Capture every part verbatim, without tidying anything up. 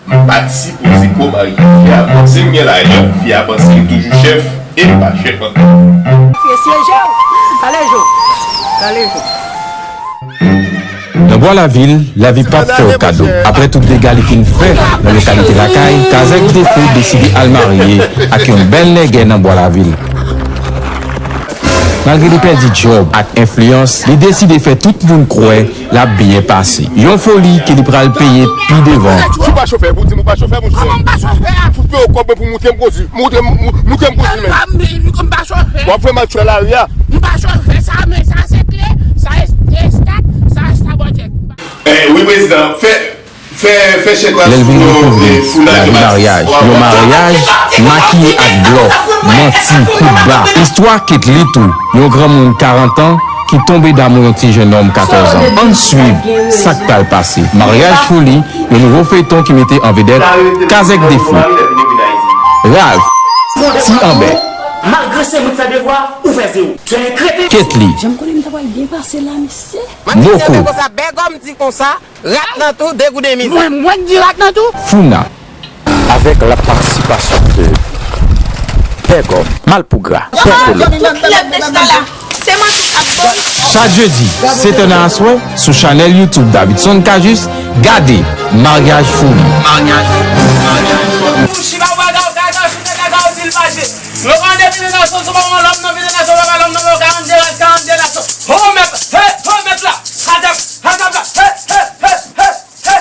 M pa t sipoze ko marye fi a. Panse m gen lajan, fi a panse li toujou chèf, e m pa chèf ankò. Mesye Jo, ale Jo, ale Jo. Nan Bwa Lavil, lavi p ap fè w kado. Apre tout dega li fin fè nan lokalite lakay, Kazèk Defo deside al marye ak yon bèl nègè nan Bwa Lavil. Malgre li pèdi djòb ak enfliyans, li deside fè tout moun kwè l ap byen pase. Yon foli ke li pral peye pi devan. Ou pa chofè, pou di m ou pa chofè, monchè. Kòman m pa chofè a? Koupe w kòb mwen pou moute m kozi. Moute m, mou-, moute m kozi, men. M pa, m, m pa chofè. W ap fè m al tchwè lari a. M pa chofè sa, men sa se kle, sa e, e stat, sa e sabòtè. Eh, wi, prezidan, fè, fè, fè chèk la sou non, eh, Founa Jonas. Lè l vin dekouvri lavi maryaj, yon maryaj makiye ak blòf, manti, kout ba. Istwa Ketly tou, yon granmoun karant an ki tonbe damou yon ti jennonm katòz an. Ann swiv sa k pral pase. Maryaj Foli, yon nouvo feyton ki mete an vedèt Kazèk Defo, Ralph, Ti Anbè, Malgre se mwen k fè devwa, ou fè zewo. Tè krete. Ketly. Jan m konnen m ta pral byen pase la, mesye. Mwen di Moko. Tè konsa, bègòm di konsa, rat nan tou, degoude mizè. Mwen, mwen di rat nan tou. Founa. Avec la participation de Bègòm, Malpougra, Pè Kolo. Tout lèb de chita la. Se mwen k ap bon. Chak jedi, sèt è nan aswè, sou chanèl YouTube Davidson Cajus, gade Maryaj Foli. Maryaj Foli. Maryaj Foli. Mouchi pa bagay, kaka, chita kaka, ou di l mache. Yo pa depi nan naso, sou pa yon lòm nan vide naso, pa yon lòm nan yo, karannde rat, karannde naso. Ho mèt, he, ho mèt la. Atap, atap la. He, he, he, he, he.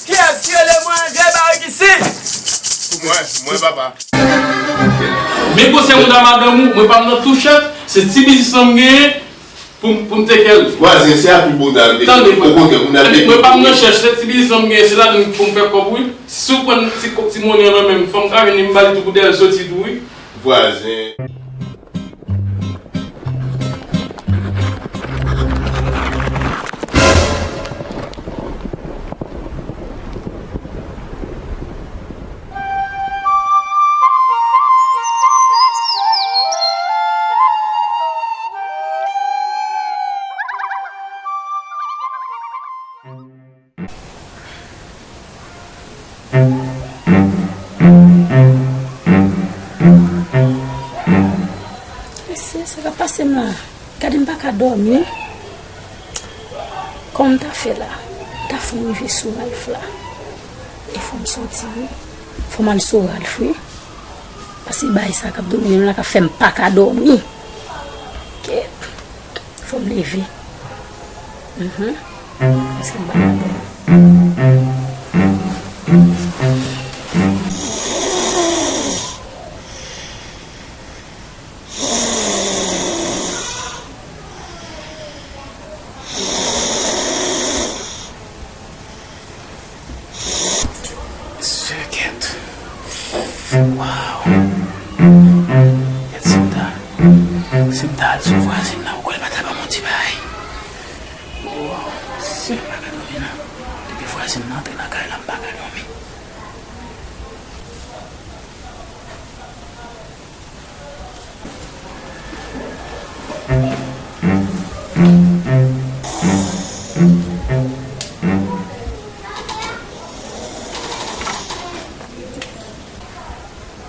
Kiyès ki rele mwen Grebari isit? Mwen, mwen, papa. Men konsènan madanm ou, mwen pa m nan tou chèf, se ti biznis lan m genyen pou m, pou m teke l. Vwazen, se a pi bon dal. Tande, okontrè, pou n al teke. Mwen pa m nan chèf, se ti biznis lan m genyen, se ladan pou m fè kòb, wi. Si w pran ti kòb, ti monnen an nan men m, fò m ka vin, m ba li tou pou dèyè l soti tou, wi. Vwazen. Mesye, sa k ap pase m la? Gade, m pa ka dòmi. Kòman m ta fè la? M ta fon rive sou Ralph la. E fò m soti, wi. Fò m al sou Ralph, wi. Paske bagay sa k ap domine m la k ap fè m pa ka dòmi. Kèt. Fò m leve. Mhm. Paske m pa ka dòmi. Sè, kèt. Waw. Kèt, si m ta, si m ta al sou vwazen nan, ou kwè l pa ta ban m yon ti bagay? Waw, sè, m pa ka dòmi non. Depi vwazen nan antre nan kay la, m pa ka dòmi.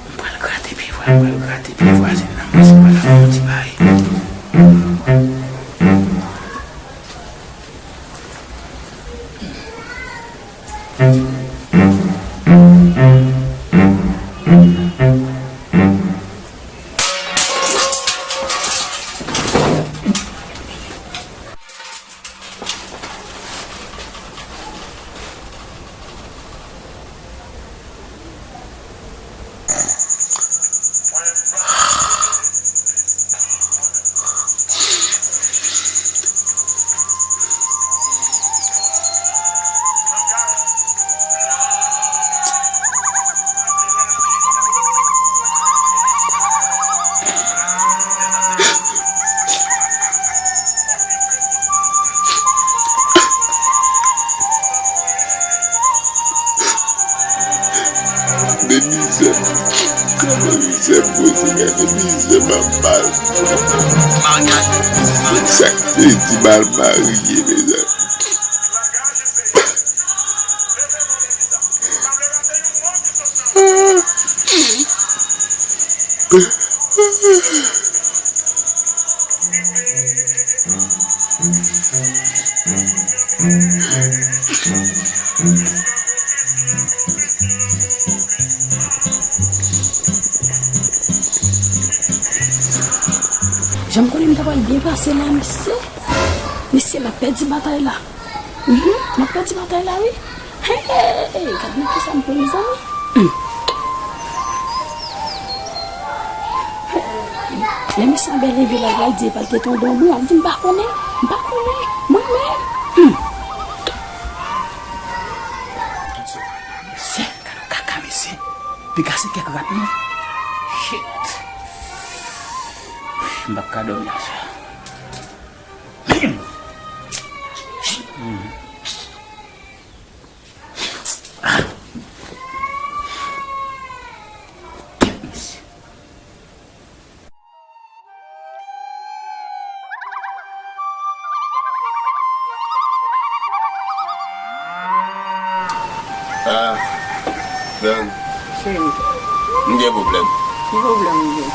M pral grate pye vwa-, m pral grate pye vwazen nan, mwen si pa ka fè yon ti bagay. De mizè. Gade mizè m ap pase. Sa k te di m al marye, mezanmi. Jan m konnen m ta pral byen pase la, mesye. Mesye, m ap pèdi batay la. Mhm, m ap pèdi batay la, wi. Hey, gad nan kisa m pran, mezanmi. Hmm. Lè mesye an byen leve la, l pral di l pral te tonbe yon blan. L di, "M pa konnen, m pa konnen, mwen menm." Hmm. Mesye, gad yon kaka, mesye. Piga se kèk rat, non. Shit. M p ap ka dòmi aswè a. Ah, Dang. Cheri. M gen pwoblèm. Ki pwoblèm ou gen?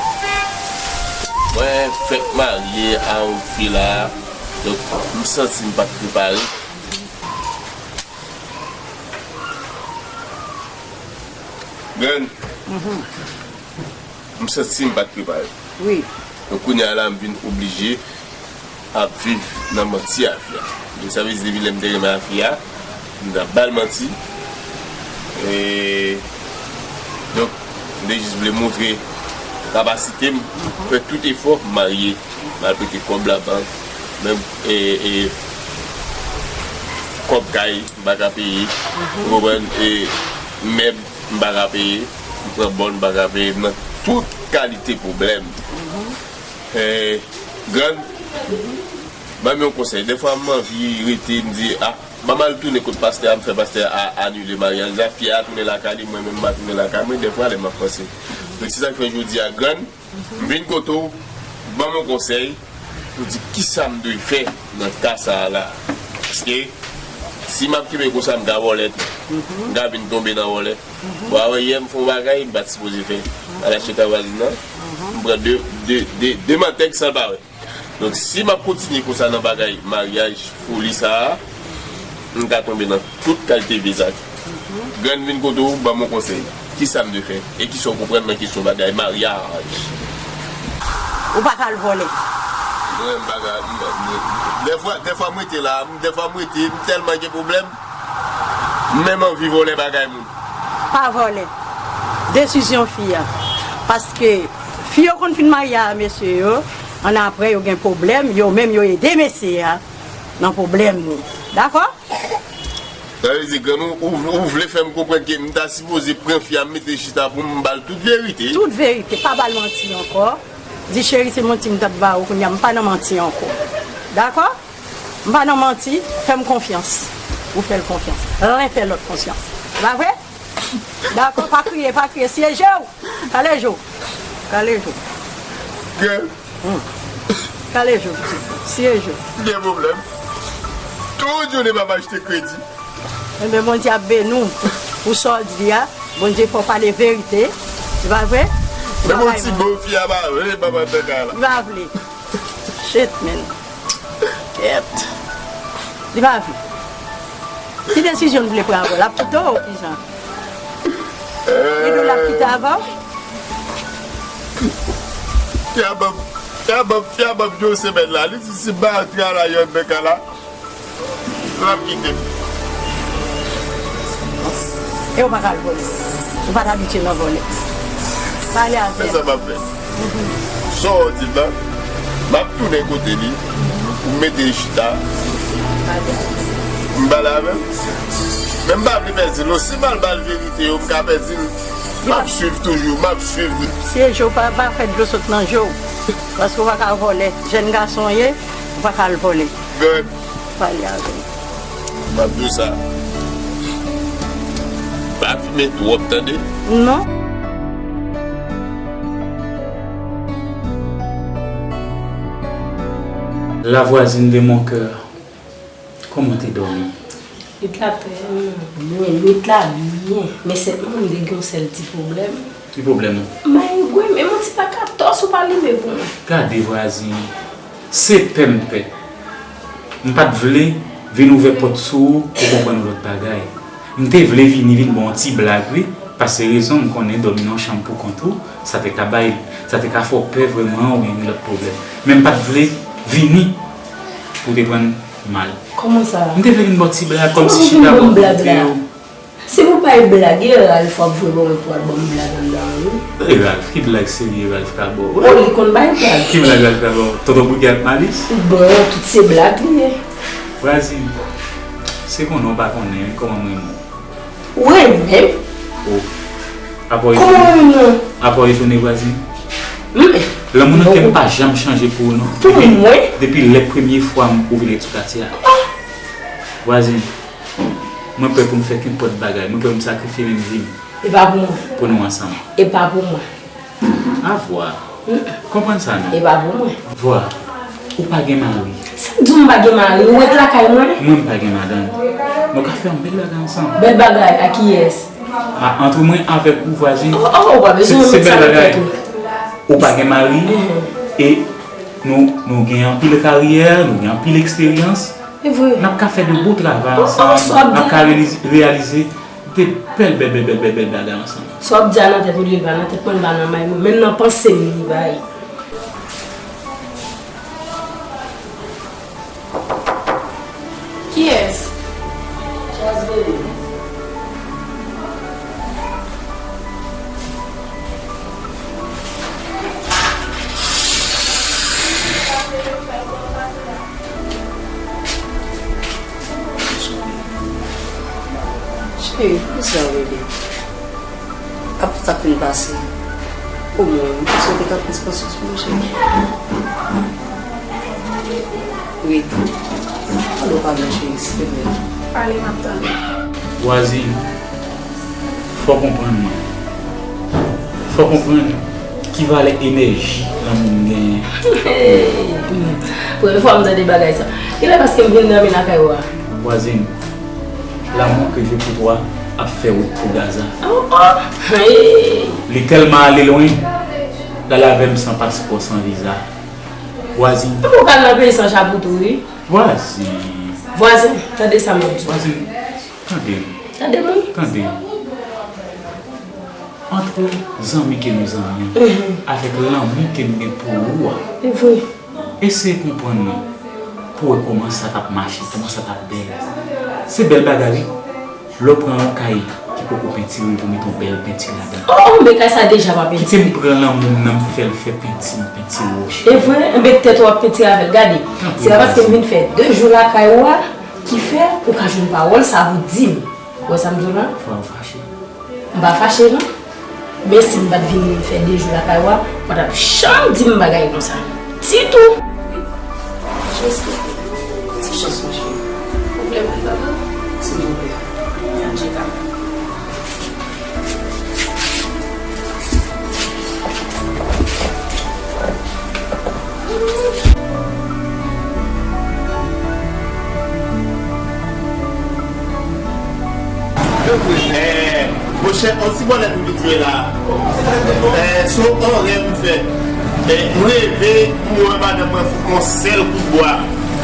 Mwen fèk marye a yon fi la, donk m santi m pa t prepare. Grann, m santi m pa t prepare. Wi. Donk, kounye a la, m vin oblije ap viv nan manti a fi a. Donk, sa vle di, depi lè m te renmen a fi a, m t ap ba l manti. E, donk, m te jis vle montre kapasite m, fè tout efò pou m marye. M al prete kòb labank, menm, e, e, kòb kay, m pa ka peye. Ou konprann? E, mèb, m pa ka peye. M pran bòn, m pa ka peye. M nan tout kalite pwoblèm. E, Grann, ban m yon konsèy. Dèfwa, m anvi rete, m di, "Ah, ban m al tounen kot pastè a, m fè pastè a anile maryaj la." Fi a tounen lakay li, mwen menm, m pa tounen lakay mwen. Dèfwa, lè m ap panse. Donk, se sa k fè jodi a, Grann, m vin kote w, ban m yon konsèy pou di kisa m dwe fè nan ka sa a la. Paske si m ap kenbe konsa, m ka vòlè tou. M ka vin tonbe nan vòlè. Bon, a wè, yè m fè yon bagay m pa t sipoze fè. Al achte kay vwazin nan, m pran de, de, de, de mantèg san l pa wè. Donk, si m ap kontinye konsa nan bagay maryaj foli sa a, m ka tonbe nan tout kalite vye zak. Grann, vin kote w, ban m yon konsèy. Kisa m dwe fè? E kisa w konprann nan kesyon bagay maryaj? Ou pa ka al vòlè. Mwen, m pa ka, m, m, dèfwa, dèfwa m rete la, m, dèfwa m rete, m tèlman gen pwoblèm, m menm anvi vòlè bagay moun. Pa vòlè. Desizyon fi a. Paske fi yo konn fin marye a mesye yo, annapre yo gen pwoblèm, yo menm yo ede mesye a nan pwoblèm li. Dakò? Sa vle di, Grann, ou, ou, ou vle fè m konprann ke m ta sipoze pran fi a, m mete l chita pou m ba l tout verite? Tout verite. Pa ba l manti ankò. Di, "Cheri, se manti m t ap ba ou, kounye a m pa nan manti ankò." Dakò? M pa nan manti, fè m konfyans. Ou fè l konfyans. Ren fè lòt konfyans. Se pa vre? Dakò, pa kriye, pa kriye. Siyeje w! Kale je w! Kale je w! Grann. Hmm. Kale je w, pitit. Siyeje w. Gen pwoblèm. Tout jounen m ap achte kredi. Enben, Bondye ap beni w pou sa w di a. Bondye fè w pale verite. Se pa vre? Menm yon ti bon fi a pa vle, papa, nan kay la. Li pa vle. Shit, man. Kèt. Li pa vle. Ki desizyon l vle pran avè w? L ap kite w ou kijan? Li di w l ap kite avè w? Fi a ban m, fi a ban m, fi a ban m yon semèn la. Li di si m pa al travay anndan kay la, l ap kite m. E ou pa ka al vòlè. Ou pa t abitye nan vòlè. Pale avè l. Se sa m ap fè. Sa w di m nan, m ap tounen kote li, pou m mete l chita. M pale avè l. Men m pa vle pèdi l non. Si m al ba l verite yo, m ka pèdi l. M ap swiv toujou, m ap swiv li. Siyeje w, pa, pa fè dlo sot nan je w. Paske w pa ka vòlè. Jèn gason w ye, ou pa ka al vòlè. Grann. Pale avè l. M ap di w sa. Pa fimen twòp, tande? Non. La voisine de mon cœur, kòman w te dòmi? Nwit la trè lwen, nwit la byen, men sèlman m te gen yon sèl ti pwoblèm. Ki pwoblèm ou? Mayi gwe, men yon ti pa katòs ou pa limen pou mwen. Gade vwazin, se pè m pè. M pa t vle Vin ouvè pòt sou ou pou konprann yon lòt bagay. M te vle vini vin ba w yon ti blag, wi, paske rezon m konnen dòmi nan yon chanm pou kont ou, sa te ka bay, sa te ka fè w pè vrèman oubyen gen lòt pwoblèm. Men m pa t vle vini pou w te pran l mal. Kòman sa? M te vle vin ba w ti blag, kòmsi chita bò kote w. Si pou bay blag, e Ralph w ap voye ban mwen pou al ban m blag anndan an, wi. E Ralph, ki blag serye Ralph ka ba w? O, li konn bay blag. Ki blag Ralph ka ba w? Tonton Bouke ak Malis? Bon, tout se blag li ye. Vwazin, se konnen w pa konnen kòman m renmen w. Ou renmen m? O. Apa w etone? Kòman w renmen m? Apa w etone, vwazin? Lanmou nan kè m pa janm chanje pou ou, non. Pou mwen? Depi lè premye fwa m ouvri lèt sou katye a. Vwazin, mwen prè pou m fè kenpòt bagay. Mwen prè pou m sakrifye menm vi m E pa pou mwen. Pou nou ansanm. E pa pou mwen. A vwa. Konprann sa non. E pa pou mwen. Vwa. Ou pa gen mari. Sa k di w m pa gen mari? Ou ret lakay mwen? Mwen m pa gen madanm. Nou ka fè yon bèl bagay ansanm. Bèl bagay? A kiyès? A, antre mwen avèk ou, vwazin. O, o, ou pa bezwen met sa nan tèt ou. Ou pa gen mari. E nou, nou gen anpil karyè, nou gen anpil eksperyans. E vre. N ap ka fè de bon travay ansanm. N ap ka reyalize, reyalize de bèl, bèl, bèl, bèl, bèl, bèl bagay ansanm. Sa w ap di a nan tèt ou li ye, li pa nan tèt mwen, li pa nan may mwen. Menm nan panse m, li pa ye. Kiyès? Jazz Baby. Cheri, poukisa w rele? Apre sa k fin pase, omwen, m ta swete w t ap plis pasyans pou mwen, cheri. Wi. Pale w pa byen, cheri, silvouplè. Pale, m ap tande. Vwazin, fò w konprann mwen. Fò w konprann ki valè enèji lanmou m genyen. Premye fwa m tande bagay sa. Genlè paske m vin dòmi lakay ou a. Vwazin, l'amour que j'ai pour toi ap fè wout pou Gaza. Oh, oh. Hey. Li tèlman ale lwen, l al avè m san paspò, san viza. Vwazin. Ou pral nan peyi san chapo tou, wi. Vwazin. Vwazin, tande sa m ap di w. Vwazin, tande m. Tande m, wi. Tande m. Antre zanmi ke nou zanmi an, avèk lanmou ke m gen pou ou a, eseye konprann mwen pou wè kòman sa t ap mache, kòman sa t ap bèl. Se bèl bagay, wi. Lè w pran yon kay ki poko pentire, pou mete yon bèl penti ladan. Oh, oh, men kay sa deja pa pentire. Kite m pran lanmou m nan, m fè l fè penti, m pentire woche. E vre? Enben tèt ou ap pentire avè l. Gade, se pa paske m vin fè de jou lakay ou a ki fè ou ka jwenn pawòl sa pou di m. Ou wè sa m di w la? Fò w fache. M pa fache non. Men si m pa t vin fè de jou lakay ou a, ou pa t ap janm di m bagay konsa. Ditou. Jezi, ti chans mwen cheri. Ou vle mwen papa? Silvouplè. Anjika. Eh, monchè, on ti bòlèt m vin jwe la. Eh, se on rèv m fè. Eh, m reve m wè madanm mwen fout m on sèl kout bwa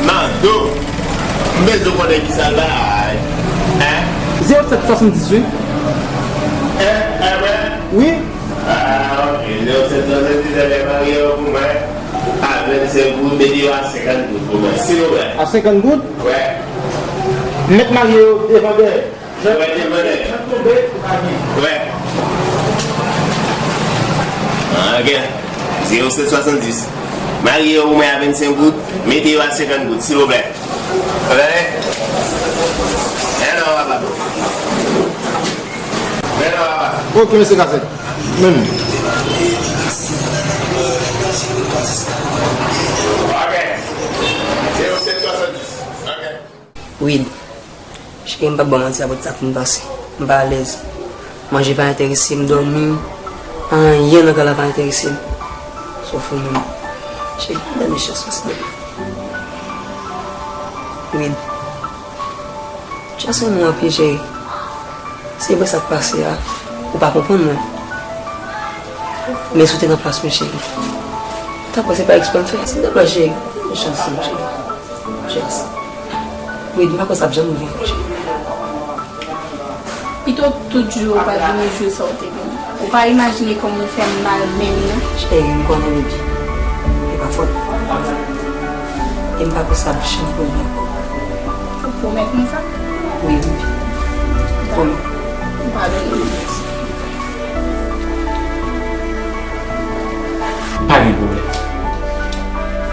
nan do. M bezwen konnen kisa l bay. Hein? Zewo sèt swasanndizuit. Eh, eh, mwen? Wi. Ah, ok. Zewo sèt swasanndizuit, ebyen, marye yo pou mwen. A vennsenk goud, mete yo a senkant goud pou mwen, silvouplè. A senkant goud? Wi. Mèt marye yo devan dèyè. Wi, devan dèyè. Wi. Ah, ok. Zewo sèt swasanndiz. Marye yo pou mwen a vennsenk goud, mete yo a senkant goud, silvouplè. Wi. Hello, papa. Ok, mesye Kazèk. Menm. Wid. Cheri, m p ap ba w manti, apre sa k fin pase, m pa alèz. Manje pa enterese m, dòmi, anyen nan kay la pa enterese m. Sof ou menm. Cheri, ban m dènye chans la, silvouplè. Wid. Chans ou mwen anpil, cheri. Se vre sa k pase a, ou pa konprann mwen. Men si w te nan plas mwen, cheri, tanpri, se pa eksprè m fè, silvouplè, cheri. Chans mwen, cheri. Chans. Wi, m pa kwè sa ap janm rive. Pito tout jou ou pa t vini jou sa ou te vini. Ou pa imajine kòman ou fè m mal menm non. Cheri, m konnen, baby. E pa fòt mwen. E m pa kwè sa ap janm rive ankò. Ou pwomèt mwen sa? Wi, baby. Pwomèt. M padone w. Pa gen pwoblèm.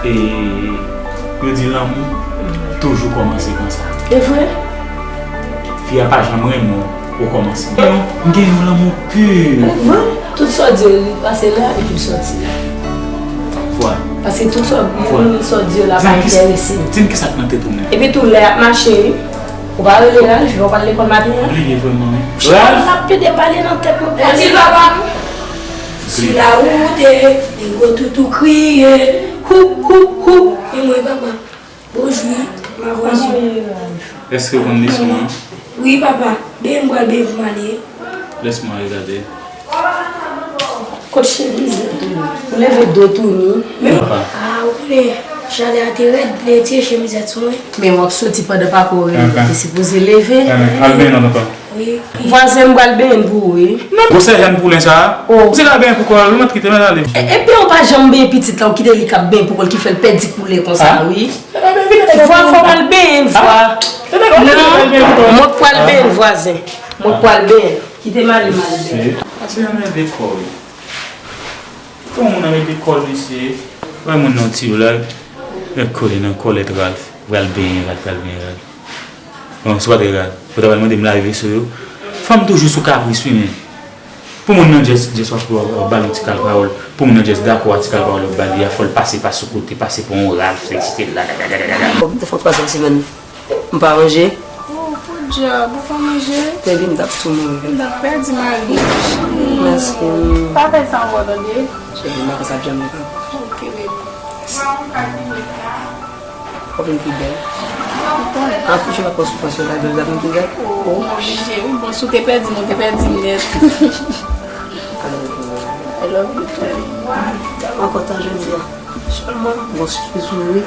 E yo di lanmou toujou kòmanse konsa. E vre? Fi a pa janm renmen w okòmansman. M gen yon lanmou pi. E vre? Tout sa w di yo, li pase la epi l sòti la. Vwala. Paske tout sa, vwala, moun sa w di yo la pa enterese m. Di m kisa k nan tèt ou menm. Epi tou lè y ap mache, wi. Ou pa rele Ralph, ou pa al lekòl maten an? Bliye vrèman, wi. Chak Ralph? N ap pede pale nan tèt mwen. Pèdi papa m. Sou la wout, e, negro toutou kriye. Hou, hou, hou. E mwen, papa. Bonjou, ma vwazin. Èske w konn leson an? Wi, papa. Benyen m pral benyen pou m ale. Lès mwen al gade. Kot chemiz la touni? Ou leve do touni. Men papa. A, ou konnen, chalè a te rèd, lè tire chemizèt sou mwen. Men w ap soti pandan papa w rele, ou te sipoze leve. Al benyen nan tonton. Wi. Vwazen, m pral benyen pou ou, wi. Gwosè Jàn Poulen sa a? Oh. Ou se ka benyen pou kò l, ou mèt kite m al ale. E, ebyen, ou pa janm benyen pitit la, ou kite li k ap benyen pou kò l ki fè l pèdi koulè konsa, wi. Vwa, fò m al benyen, vwa. Non, mwen k pral benyen, vwazen. Mwen k pral benyen. Kite m ale, m al benyen. Mesye, mesye, anmède kò, wi. Pou moun anmède kò l, mesye. Wè moun nan ti yo la, wi. Lè kole nan kòlèt Ralph. Pral benyen Ralph, pral benyen Ralph. Bon, se pa trè grav. Ou ta pral mande m lave veso yo. Fanm toujou sou kapris, wi, men. Pou moun nan just, just w ap, w ap, w ap ba l yon ti kal pawòl. Pou moun nan just dakò a ti kal pawòl w ap ba li a, fò l pase pa sou kote, pase pa yon Ralph, et cetera. Bon, m te fè yon twazyèm semèn. M pa manje. Oh, podyab, ou pa manje? Baby, m t ap tou mouri. M t ap pèdi mari m. Mèsi. Pa fè sa ankò, tande? Cheri, m pa konn sa ap janm rive. Ok, baby. W ap vin pi bèl. Ou konnen. An plis, w ap pran soufrans yo, la bèl, w ap vin pi bèl. Oh, m oblije, wi. Bon, si w te pèdi m, ou te pèdi m nèt. I love you, baby. M tèlman kontan jodi a. Sèlman, bon, sipriz pou nou, wi.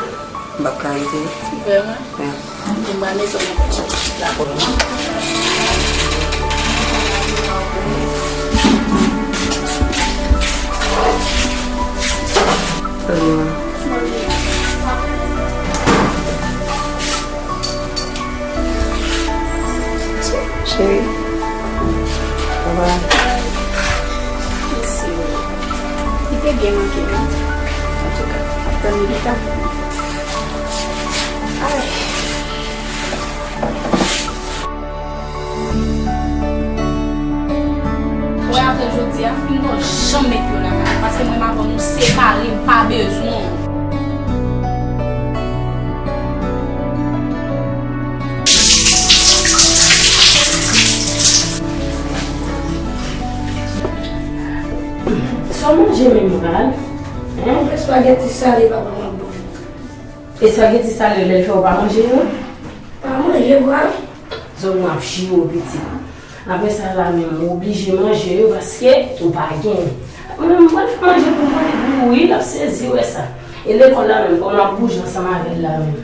M p ap ka rete, non. Vrèman? Wi. Mwen, mwen, mwen, mwen, mwen, mwen. Cheri. Bye bye. Mèsi. Li te byen manke, wi. Antouka, ap tann li pita. Ay. Wè, apre jodi a, m p janm met pye lakay la, paske mwen menm avè w nou separe, m pa bezwen w. Sa w manje menm, Val? Hein? Espageti sale papa m ap ban m. Espageti sale lè l fè w pa manje yo? Pa manje, Val. Zòn nan ap jire w, pitit. Apre sa la menm, ou oblije manje yo paske ou pa gen. Mwen menm, m pral fè manje pou mwen, pou ou, wi, l ap sezi wè sa. E lekòl la menm, kòman w ap bouje ansanm avè l la menm?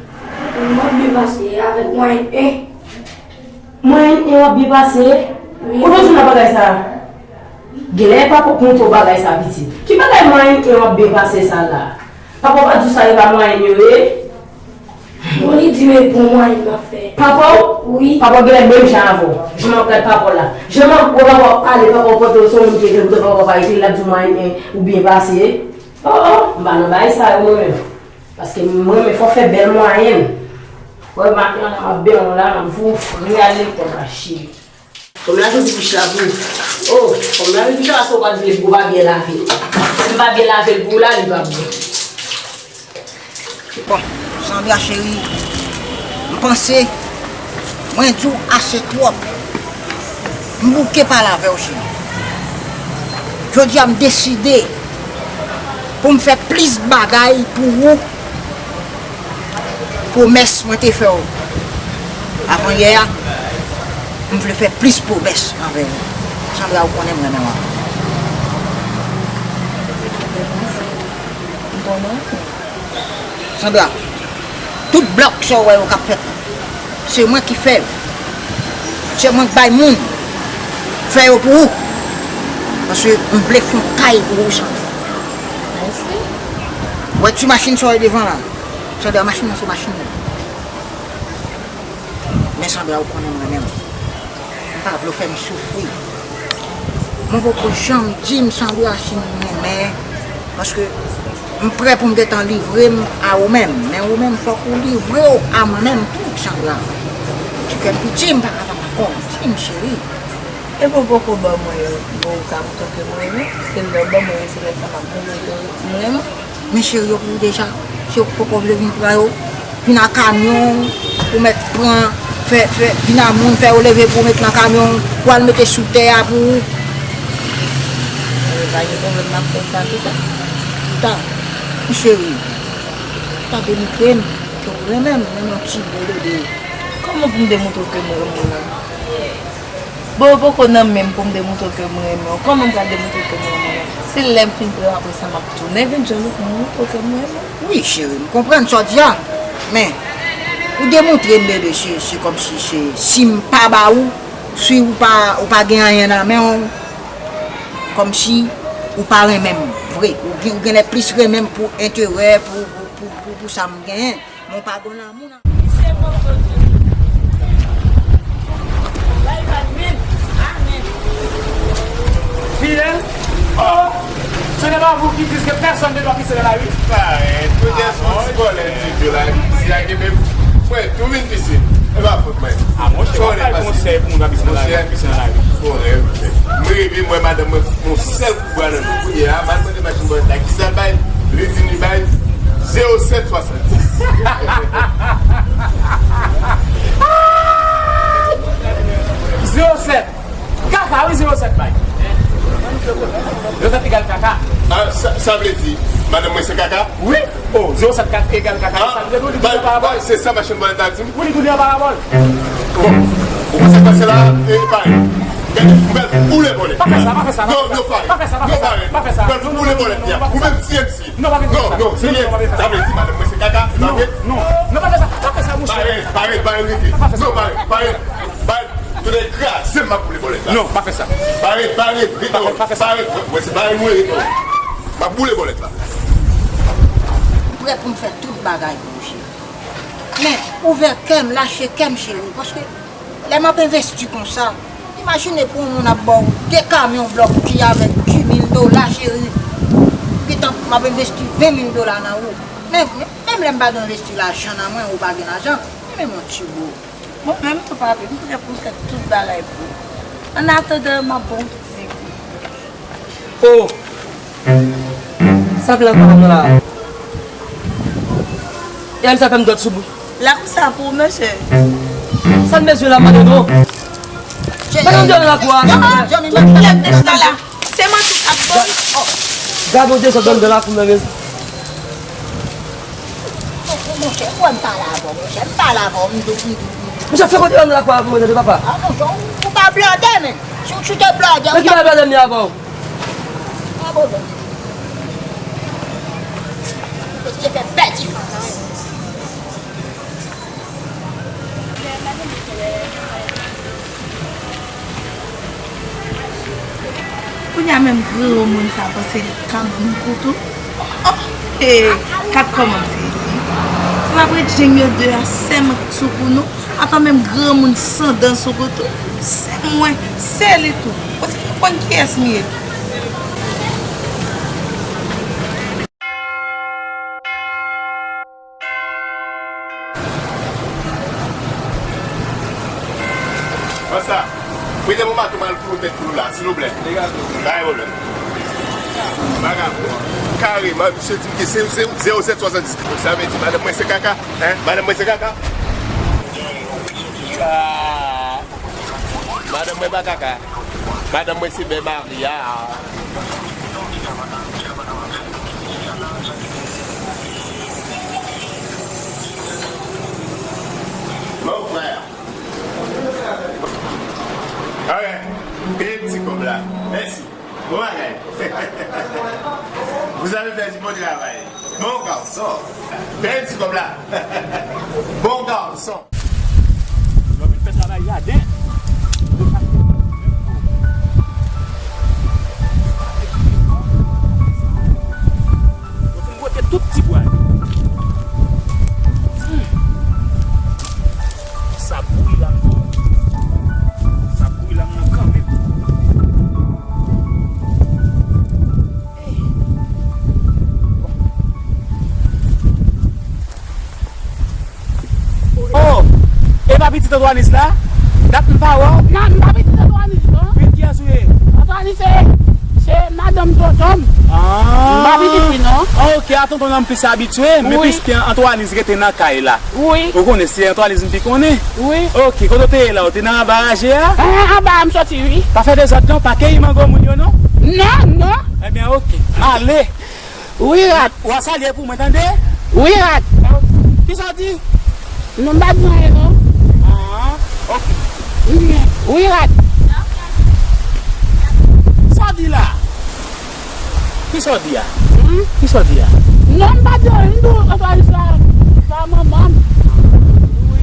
M ap byen pase avèk mwayen en. Mwayen en w ap byen pase? Wi. Kote w jwenn nan bagay sa a? Genlè papa w k montre w bagay sa a, pitit. Ki bagay mwayen en w ap byen pase sa la? Papa w pa di w sa yo pa mwayen yo ye? Bon, li di m e bon mwayen m ap fè. Papa w? Wi. Papa w genlè menm jan avè w. Jan m ap gad papa w la. Jan m ap wè papa w ap pale, papa w panse w se yon moun ki enteligent, poutan papa w pa ekri l, l ap di w mwayen en ou byen pase. Oh, oh, m pa nan bagay sa yo mwen menm. Paske mwen menm fò w fè bèl mwayen. Wè maten an la m ap benyen w la, m ap voye w fre al lekòl la, cheri. Kòm la jodi bouch la pou ou. Oh, kòm la jodi bouch la, se ou pa t vle gwo pa byen lave. Si m pa byen lave l pou ou la, li p ap bon. Bon, Sandra cheri, m panse mwen di w ase twòp. M bouke pale avè w, cheri. Jodi a, m deside pou m fè plis bagay pou ou. Pwomès mwen te fè w avan yè a, m vle fè plis pwomès anvè ou. Sandra, ou konnen m renmen w anpil. Sandra, tout blòk sa w wè yo k ap fèt, Se mwen ki fè l. Se mwen k bay moun. Fè yo pou ou. Paske m vle fè yon kay pou ou, Sandra. Mèsi. Wè ti machin sa w wè devan la. Sandra, machin nan se machin mwen. Men Sandra, ou konnen m renmen w. M pa vle w fè m soufri. Mwen poko janm di m, Sandra, si m renmen, paske m prè pou m gentan livre m a ou menm. Men ou menm, fòk ou livre w a mwen menm tou, Sandra. Ti kè piti, m pa kapab ankò. Di m, cheri. Epi w poko ban mwen yo, bon, ou ka montre ke m renmen. Se lè w ban mwen yo, se lè sa m ap montre ke m renmen. Men cheri, yo pou ou deja. Si w poko vle vin pran yo, vin a kamyon, ou mèt pran, fè, fè, vin a moun, fè yo leve pou ou met nan kamyon, pou al mete sou tè a pou ou. Yo pa gen pwoblèm, m ap fè sa pita. Pita. Cheri, pa demontre m ke w renmen m, menm yon ti bo dede. Kòman pou m demontre w ke m renmen w? Bon, ou poko nan men m pou m demontre w ke m renmen w. Kòman m pral demontre w ke m renmen w? Se lè m fin pran, apre sa m ap tounen vin jwenn ou pou m montre w ke m renmen w. Wi, cheri, m konprann sa w di a. Men, pou demontre m, bebe, se, se kòmsi se, si m pa ba ou, si ou pa, ou pa gen anyen nan men w, kòmsi ou pa renmen m vre. Ou gen, ou genlè plis renmen m pou enterè, pou, pou, pou, pou, pou sa m genyen. Men w pa gon lanmou nan. Fidèl? Oh! Ce n'est pas vous qui dites que personne ne doit pisser dans la rue? Parèt, pou gen sou ti vòlè di dyo la, isi a gen menm. Frè, tou vin pise. E pa fòt mwen. Ah, monchè, w ap bay konsèy pou moun pa pise nan lari, pise nan lari. Bon rèv, monchè. M reve, m wè madanm mwen, yon sèl kout bwa nan men. Kounye a, m al mande machin bòlèt la, kisa l bay? Li di m li bay zewo sèt swasanndis. Zewo sèt. Kaka, wi, zewo sèt bay. Zewo sèt egal kaka. Ah, sa, sa vle di, madanm mwen se kaka? Wi. Oh, zewo sèt kat egal kaka. Ah, sa vle di, li bay, bay, se sa machin bòlèt la di m. Wi, li tounen an parabòl. Bon, ou panse pase la, e, pare. Gade, m pral boule bòlèt. Pa fè sa, pa fè sa, pa fè sa. Non, non, pare. Pa fè sa, pa fè sa, pa fè sa. M pral boule bòlèt la. Ou menm ti M C. Non, pa fè sa. Non, non, se li. Sa vle di, madanm mwen se kaka, li pa vre? Non, non, pa fè sa, pa fè sa, monchè. Pare, pare, pare, rete. Non, pare, pare, pare. Tounen kraze m, m ap boule bòlèt la. Non, pa fè sa. Pare, pare, rete. Pa fè, pa fè sa. Pare, mwen se pare mwen, rete. M ap boule bòlèt la. M prè pou m fè tout bagay pou ou, cheri. Men, ouvè kè m, lache kè m, cheri, paske lè m ap envesti konsa, imajine pou yon moun ap ba w de kamyon blòk ki avèk dis mil dola, cheri. Gentan, m ap envesti ven mil dola nan ou. Men, men, menm lè m pa gen envesti lajan nan mwen, ou pa gen lajan, men yon ti bo. Mwen menm tou, papi, m prè pou m fè tout bagay pou ou. Annatandan, m ap ba w ti kou. Oh! Sa fè lakwa pa m nan la? E a m sa fè m dòt sou bout. Lakou sa pou ou, mesye. Sa n bezwen la, mande non. Pa janm deyò nan lakou a, silvouplè. Tout kilè m te chita la. Se manti k ap ban m. Gade yon dezòd anndan lakou m nan, mezanmi. Monchè, fò m pale avè w, monchè. M pale avè w, m di w, m di w, m di w. Monchè, fè kote anndan lakou a pou mwen, tande, papa. Ah, monchè, ou, ou pa blòdè, men. Si w, si w te blòdè, ou ta... Men ki pa blòdè m ye avè w? Pa pwoblèm. Mesye fè pèdi fanm nan. Kounye a menm granmoun sa panse li ka ban m kou tou. Oh, hey, gad kòman m sezi. Si m ap ret jeng yo de a sèm sou kou nou, apa menm granmoun san dan sou kou tou, se mwen, se li tou. Ou ti fè konn kiyès m ye tou. Konsa, prete m yon mato m al koule tèt koulou la, silvouplè. Pa gen pwoblèm. Vagabon an. Kareman, misye di m ke se, se zewo sèt swasanndis. Sa vle di, madanm mwen se kaka? Hein? Madanm mwen se kaka? Ah. Madanm mwen pa kaka. Madanm mwen se bè mari a. Mon frère. Alright. Peye m ti kòb la. Mèsi. Bon bagay. Vous avez fait du bon travail. Bon garçon. Peye m ti kòb la. Bon garçon. Jaden. Yo fin gote tout ti bwa yo. Hmm. Sa bouyi la, non. Sa bouyi la, non, kanmenm. Oh! E pa pitit Antwanis la? Dat m pa wè w. Non, m pa pitit Antwanis, non. Pitit kiyès ou ye? Antwanis se, se madanm tonton m. Ah. M pa pitit li, non. Ah, ok, a tonton nan m plis abitye, men wi. Piske Antwanis rete nan kay la. Wi. Ou konnen, se Antwanis m pi konnen. Wi. Ok, kote w te ye la? Ou te nan anba raje a? Eh, anba a m soti, wi. Pa fè dezòd, non, pa keyi mango moun yo, non? Non, non. Ebyen, ok. Ale. Wi, rat. W a salye pou mwen, tande? Wi, rat. Kisa w di? Non, m pa di anyen, non. Ah, ok. Wi, rat. Sa w di la? Kisa w di a? Hmm? Kisa w di a? Non, m pa di anyen, m di w, Antwanis la, sa manman m. Wi.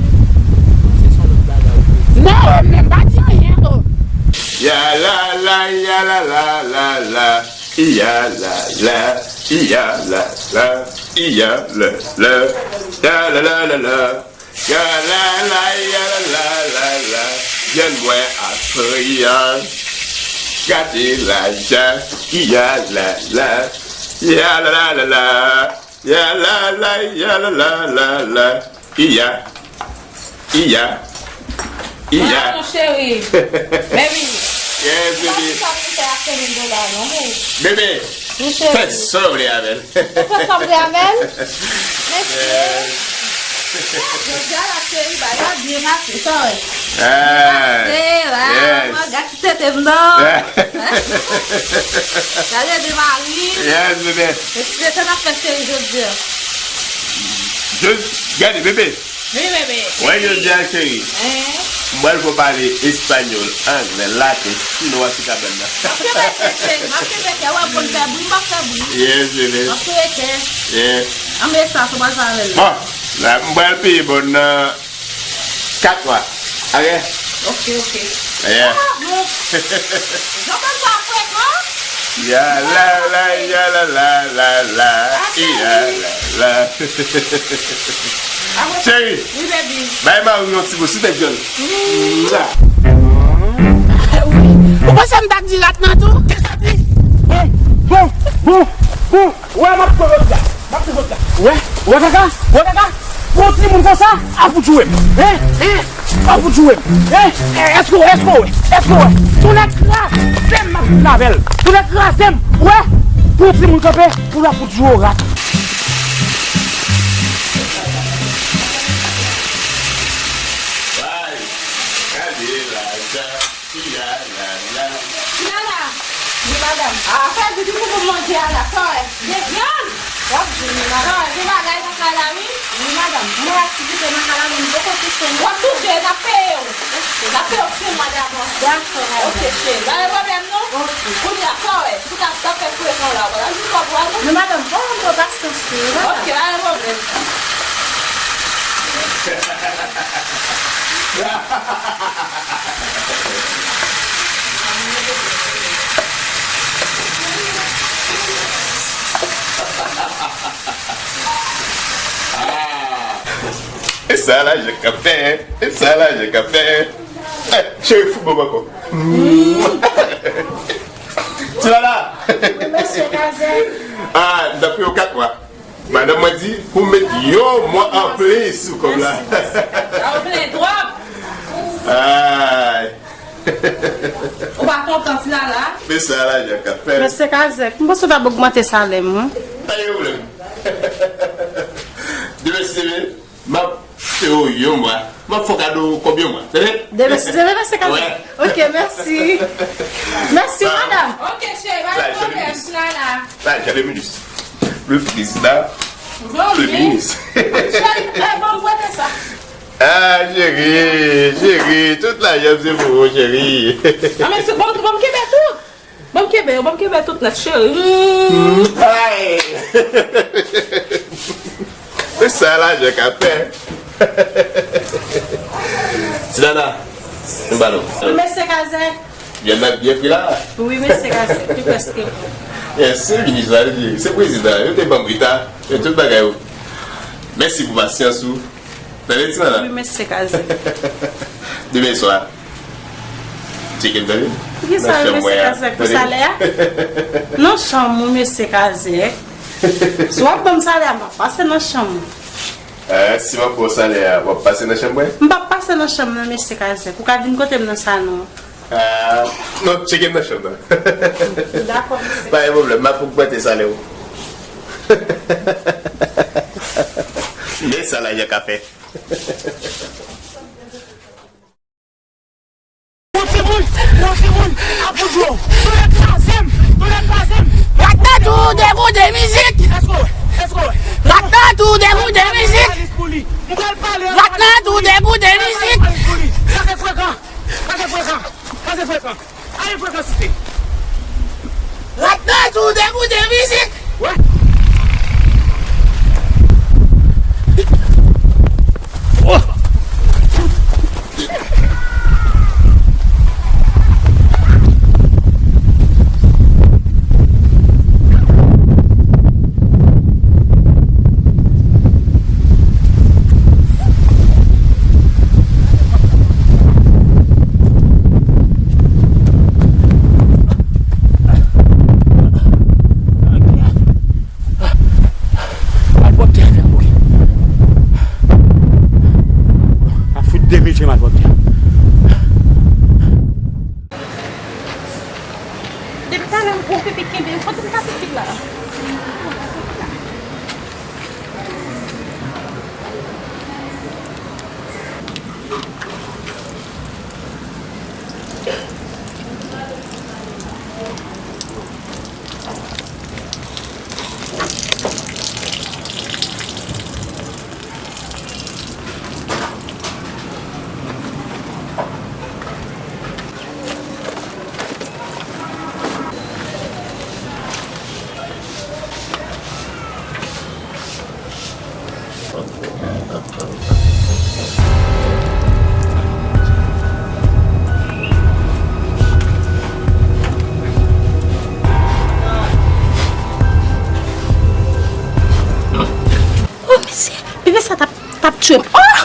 Se yon lòt bagay. Non, men m pa di anyen, oh. Ya la la, ya la la, la la. Iya la la, iya la la, iya la la, ya la la la la, ya la la, ya la la la la, jèn mwen ap ri a, gade lajan, iya la la, ya la la la la, ya la la, ya la la la la. Iya. Iya. Iya. Mwen, mon cheri. Baby. Yes, baby. Mwen pa fè ak senk mil dola, non, boo. Baby. Wi, cheri. Fè sa w vle avè l. Ou fè sa w vle avè l? Mèsi. Yes. Jodi a la, cheri, bagay la byen pase, sa w wè. Ah, pase, ah, yes. Mwen gad ti tete m non. Gade de mari. Yes, baby. E ti tete n ap fè, cheri, jodi a. Jodi, gade, bebe. Wi, bebe. Wè, jodi a, cheri. Hein? M pral fè w pale espanyòl, anglè, laten, chinwa sou kabann nan. M ap kenbe, cheri, m ap kenbe kè, wè, pou l fè bri, m ap fè bri. Yes, bebe. M ap kenbe kè. Yeah. Anbe sa, se pral fè avè l. Bon, la, m pral peye bòn nan. Kat mwa. Ok? Ok, ok. Yeah. Ah, bon. Jan pèp sa frekan. Ya la la, ya la la, la la, ya la la. Cheri, wi, baby. Bay mari w yon ti bo, sou tèt jòn. Wi. Ou panse m t ap di rat nan tou? Kisa di? Bon, bon, bon, bon. Wè, m ap pran lòt la. M ap pran lòt la. Wè, wè kaka, wè kaka. Pou yon timoun konsa, ap ou tchwe m. Hein, hein. Ap ou tchwe m. Hein, èske w, èske w wè, èske w wè? Tounen kraze m, m ap vin avè l. Tounen kraze m. Wè, pou yon timoun kanpe, pou l ap ou tchwe w rat. Why? Gade lajan. Iya la la. Nana. Wi, madanm. A, fè vit pou pou manje a la, sa w wè. Gen vyann. W ap jwenn li, madanm. Sa w wè, gen bagay nan kay la, wi. Wi, madanm. Mwen aktivite nan kay la, men m poko sispann. W ap touche, n ap peye w. N ap peye w senk mwa davans. Dakò, madanm. Ok, cheri. Pa gen pwoblèm, non? Ok. Kounye a, sa w wè. Tout ap, ap fè frekan la. Wala, jou pa pran. Men madanm, pran yon pwen pasyans tou, wi, madanm. Ok, pa gen pwoblèm. Ah! E sa lajan k ap fè, e sa lajan k ap fè. Eh, cheri, fout bon ankò. Ti Lala. Wi, mesye Kazèk. Ah, m t ap peye w kat mwa. Madanm mwen di pou m met yon mwa anplis sou kòb la. Mèsi, mèsi. Sa w plenyen twòp. Ay. Ou pa kontan, Ti Lala? Men sa lajan k ap fè. Mesye Kazèk, m panse w t ap ogmante salè m, wi. Pa gen pwoblèm. Demen si Dye vle, m ap fè w yon mwa. M ap fè w kado kòb yon mwa. Tande? Demen si Dye vle, mesye Kazèk. Wè. Ok, mèsi. Mèsi, madanm. Ok, cheri, pa gen pwoblèm, Ti Lala. Lajan le minis. Le président. Bon, le minis. Cheri, eh, ban m prete sa. Ah, cheri, cheri, tout lajan se pou ou, cheri. Ah, men se, ban m, ban m kenbe tout. Ban m kenbe yo, ban m kenbe tout nèt, cheri. Mm. Ay! Se sa lajan ka fè. Ti Nana, Nou ba nou. Wi, mesye Kazèk. Vyann nan byen fri la. Wi, mesye Kazèk, li prèske bon. Yes, se minis la, li di, se prezidan, yo te ban m reta, e tout bagay yo. Mèsi pou pasyans ou. Tande ti nana. Wi, mesye Kazèk. Demen swa. Tcheke m tande. Poukisa wi, mesye Kazèk, pou salè a? Nan chanm ou, mesye Kazèk. Si w ap ban m salè a, m ap pase nan chanm ou. Eh, si m ap ba w salè a, w ap pase nan chanm mwen? M p ap pase nan chanm nan, mesye Kazèk. Ou ka vin kote m nan salon. Ah, non, tcheke m nan chanm nan. Dakò, mesye. Pa gen pwoblèm, m ap ogmante salè w. Men sa lajan ka fè. Yon timoun, yon timoun ap fout dlo. Tonnè kraze m, tonnè kraze m. Ratnat ou degoute mizik. Èske w wè? Èske w wè? Ratnat ou degoute mizik. Ratnat ou degoute mizik. Sa se frekan. Sa se frekan. Sa se frekan. Ale frekansite. Ratnat ou degoute mizik. Wè. Al pwòpte avè m, oke? A fout de mil je m al pwòpte. Depi talè m gon pipi kenbe m, kote m ka pipi la? Oh, mesye, bebe sa t ap, t ap tchwe m. Oh!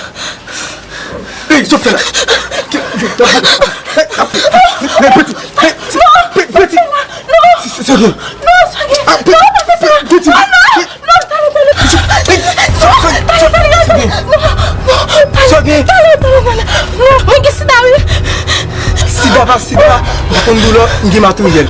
Hey, sa w fè la? Hey, peti, hey, peti, peti. Sa gen? Non, sa gen? Non, pa fè sa. Peti. Non, non, talè, talè. Hey, sa gen? Talè, talè, talè. Non, non, talè, talè, talè. Non, mwen gen sida, wi. Sida pa sida, m pa konn doulè, m gen materyèl.